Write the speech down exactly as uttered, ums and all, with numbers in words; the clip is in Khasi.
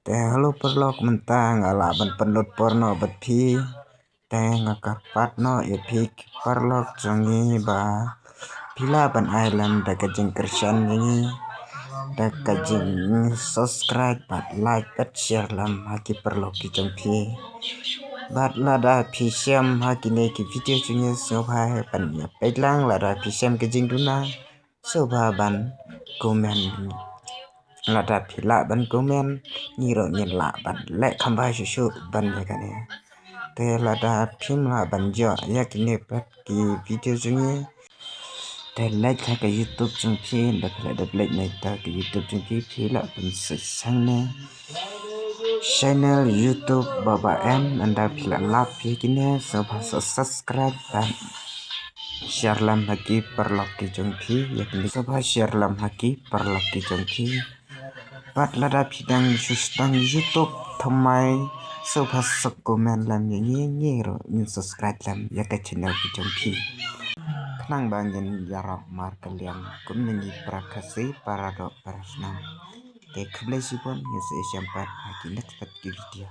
Te hello paralok, mynta nga lah ban pynlut por noh bad phi. Te nga kyrpad noh ïa phi ki paralok jong ngi ba phi lah ban ai lem da ka jingkyrshan jong ngi, da ka jing subscribe bad like bad share lem ha ki paralok ki jong phi. Bad lada phi shem ha kine ki video jong ngi sngewbha ban ïa peit lang, lada phi shem ka jingduna sngewbha ban comment. Lada phi lah ban comment, ngi ruh ngin lah ban leh kham bha shuh shuh ban ïa kane. Te lada phim lah ban ïoh ïa kine pat ki video jong ngi, te leit ha ka YouTube jong phi, da phi lah dep leit na ka YouTube jong phi, phi lah ban search hangne channel YouTube Baba M, ynda phi lah lap ïa kine sngewbha sa subscribe bad share lem ha ki paralok ki jong phi, ïa kine sngewbha share lem ha ki paralok ki jong phi. Bad lada phi dang shu sdang YouTube thymmai sngewbha sa comment lem ïa ngi, ngi ruh ngin subscribe lem ïa ka channel ki jong phi. Khnang ba ngin ïarap markylliang kumne ngi para Khasi para doh para snam. Te khublei shibun, ngin sa ïashem pat ha ki next pat ki video.